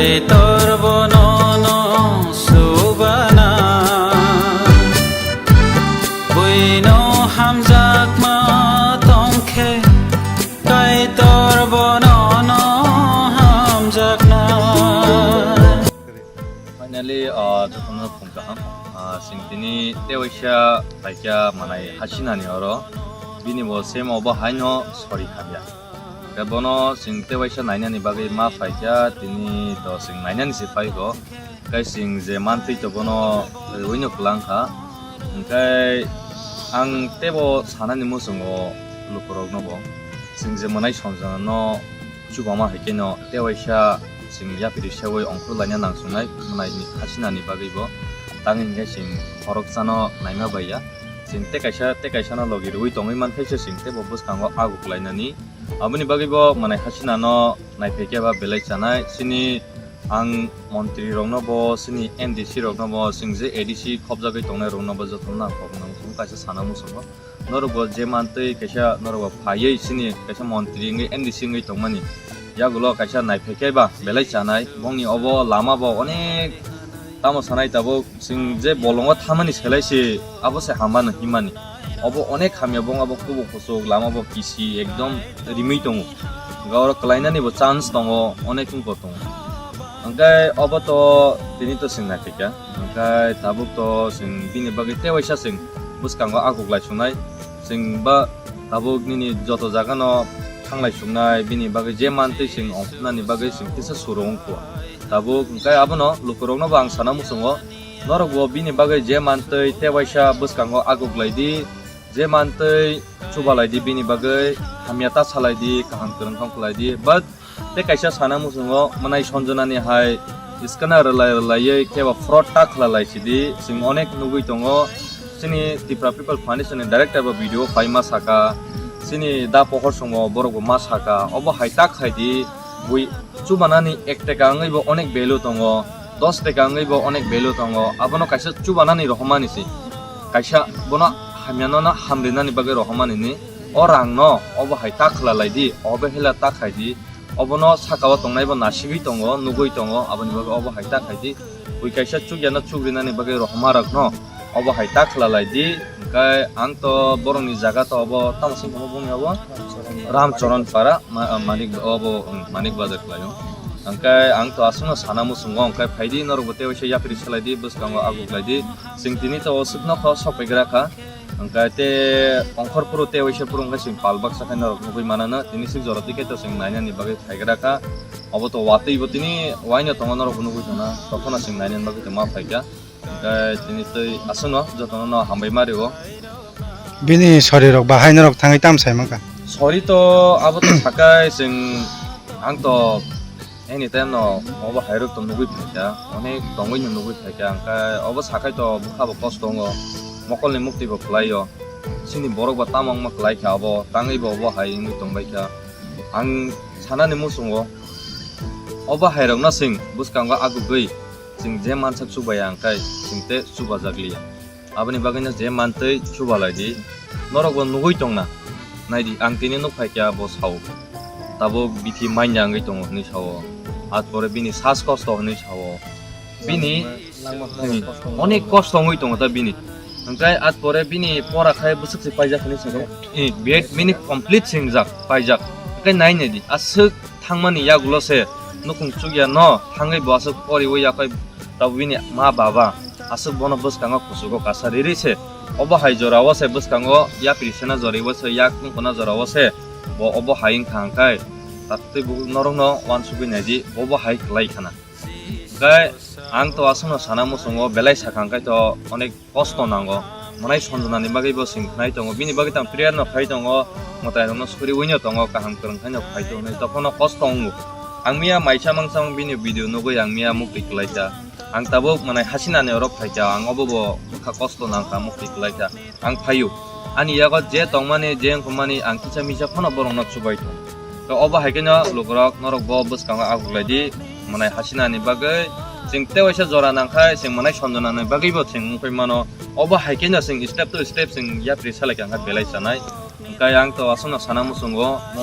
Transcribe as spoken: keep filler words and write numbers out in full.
Kaitor bono no subana, buino hamjakma tongkhe, Kaitor bono no hamjakna. Finally, ah, jotono phung kaham. Ah, sing tini tewaisa paikha manai hasinani oro. Bini bo same obo haino sori hamya. Khe bono sing tewaisa nainani bagwi ma phaikha, tini to sing nainani se phaikho. Khe sing je mantwi to bono riwino kwlang kha. Hwnkhe ang tebo sanani muchungo lukurokno bo. Sing je mwnai sonjana no chubama hai kheno tewaisa sing yapri sewi ongkhor laina nang sungnai mwnai ni hasinani bagwi bo. Tangwi hwnkhe sing khoroksano naima baiya. Sing tei kaisa, tei kaisano logi rwui tongwi mankhe se sing tebo bwskango aguk lainani. Aboni bagwi bo mwnai hasinano naiphaikhe ba belai chanai. Chini ang montri rokno bo, chini M D C rokno bo, chwng je A D C khopjagwi tongnai rokno bo jotono nang kok nang thung kaisa sana muchungo. Norok bo je mantwi kaisa norok bo phaiwi chini kaisa montri wngwi M D C wngwi tongmani. Yagulo kaisa naiphaikhe ba belai chanai. Bongni obo lama bo onek tamo sanai tabuk. Chwng je bolongo thamani selai se abo se hamano himani. Obo onek hamya bong abo kubuk kuchuk lama bo kisi ekdom rimwi tongo. Ga oro kwlainani bo chance tongo, onek wngkor tongo. Hwnkhe obo to tini to chwng naiphaikha. Hwnkhe tabuk to chwng bini bagwi tewaisa chwng bwskango aguklai sunai. Chwng ba tabuk nini joto jagano thanglai sungnai, bini bagwi je mantwi chwng ongkhornani bagwi chwng kisa suru wngkho. Tabuk hwnkhe abono lukurokno bo ang sana muchungo, norok bo bini bagwi je mantwi tewaisa bwskango aguklai di, je mantwi chubalai di bini bagwi, hamya ta salai di, kaham kwrwng kha wngkhlai di, but tei kaisa sana muchungo mwnai sonjonani hai skana rwlai rwlaiwi kebo fraud ta khwlalai sidi, chwng onek nugwi tongo. Chini Tipra People Foundation ni director bo video pai ma saka, chini da pohor songo borok bo ma saka, obo hai ta khaidi, bui chubanani ek taka wngwi bo onek value tongo, dos taka wngwi bo onek value tongo, abono kaisa chubanani rohormani se, kaisa bono hamyano no hamrinani bagwi rohormani ni, o rang no obo hai ta khwlalai di, obo hela ta khaidi. Obono saka o tongnai bo nasigwi tongo, nugwi tongo, aboni bagwi obo hai ta khaidi. Bui kaisa chukya no chukrinani bagwi rohorma rok no obo hai ta khwlalai di. Hwnkhe ang to borok ni jaga to obo tamo sing tongmo bung ni obo? Ramcharan Para, ma-, Manik, obo, um, Manik Bazar khlai o. Hwnkhe ang to aswk no sana muchungo, hwnkhe phai di norok bo tei waisa yapri salai di, bwskango aguklai di. Chwng tini to o swk no kho sok pai gra kha. Hwnkhe tei ongkhor phuru tei waisa phuru hwnkhe chwng pal baksa khe norok nugwi manano, tini swk jora twi khe to chwng nainani bagwi phaigra kha. Obo to watwi bo tini waino tongo norok bo nugwi tongna, tokhono chwng nainani bagwi tongma phaikha. Hwnkhe tini twi aswkno jotono no hambai ma rwo. Bini sori rok bahai norok thangwi tam sai mankha? Sori to abo to sakai chwng ang to Anytime no obo hai rok to nugwi phaikha, onek tongwi no nugwi phaikha, hwnkhe obo sakai to bwkha bo kosto wngo, mokol ni muktwi bo kwlai o, chini borok bo tamo wngma kwlai kha, obo tangwi bo obo hai wngwi tongbai kha. Ang sanani muchungo obo hai rok no chwng bwskango agugwi chwng je mansak chubaya hwnkhe chwng tei chubajak liya. Aboni bagwino je mantwi chubalai di, norok bo nugwi tongna. Nai di, ang tini nuk phaikha bo sao. Tabuk bithi manya wngwi tongo hwnwi sao. At pore bini sas kosto hwnwi sao. Bini, langma, hmm, langma kosto wngwi onek tongo. Kosto wngwi tongo ta bini. Hwnkhe at pore bini pora khai bwswk se paijak hwnwi sao. Eh, B Ed bini complete singjak, paijak. Hwnkhe nai nai di, aswk thangmani yagulo se nukhung chukya no thangwi bo aswk poriwi yakhai tabuk bini ma baba aswk bono bwskango kuchugo kasa riri se. Obo hai jora o se bwskango yapri sena jora o se, yak tungkona jora o se bo obo hai wngkha hwnkhe taktwi bo norokno uansugwi naidi, bo bo hai kwlai khana. Hwnkhe ang to aswkno sana muchungo, belai sakha hwnkhe to onek kosto nango. Mwnai sonjwnani bagwi bo chwng khnai tongo. Bini bagwi tang prayer no khai tongo. Mwtai rokno suriwi no tongo. Kaham kwrwng khai no khai tongo. Tokhono kosto wngo. Ang miya maisa mangsa bini video nugwi ang miya muktwi kwlai kha. Ang tabuk mwnai hasinani oro phai kha. Ang obo bo bwkha kosto nang kha, muktwi kwlai kha. Ang phaio. Ani yago je tongmani, je wngkha mani, ang kisa misa phano borokno chubai tongo. To obo hai kheno lukurok norok bo bwskango aguklai di, mwnai hasinani bagwi. Chwng tei waisa jora nangkhai, chwng mwnai sonjwnani bagwi bo chwng wngwi mano. Obo hai kheno chwng step to step chwng yapri salai kha belai chanai. Hwnkhe ang to aswkno sana muchungo,